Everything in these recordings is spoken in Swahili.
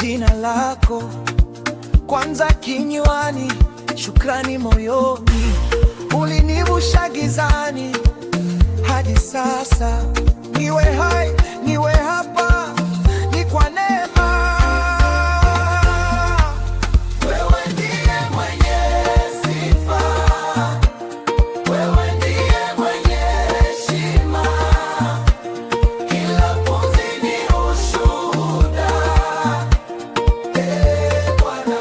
Jina lako kwanza kinywani, shukrani moyoni. Ulinivusha gizani hadi sasa, niwe hai, niwe hapa, ni kwa neema. Wewe ndiye mwenye sifa, wewe ndiye mwenye heshima, kila pumzi ni ushuhuda. Ee Bwana,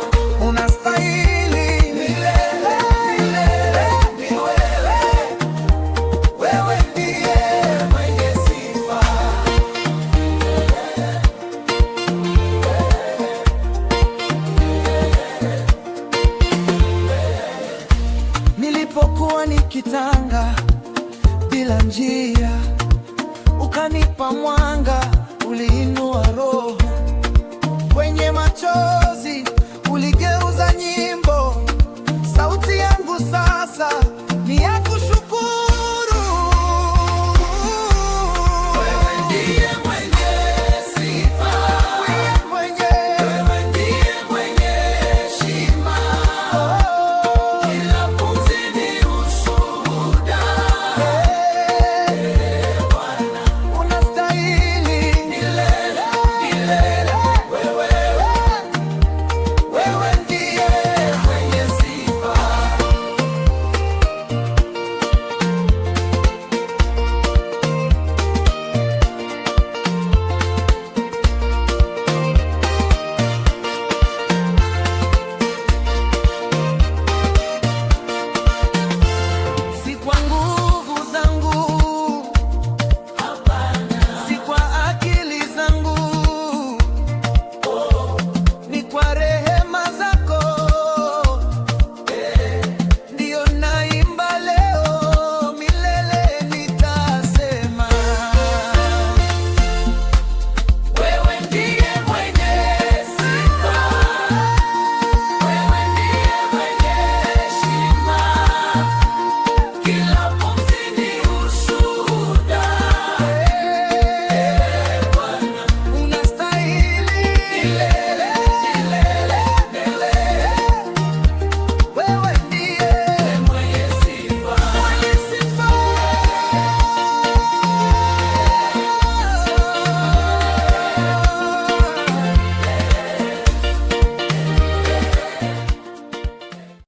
unastahili milele, milele, ni wewe. Wewe ndiye mwenye sifa. Nilipokuwa nikitanga bila njia, ukanipa mwanga, uliinua roho kwenye machozi.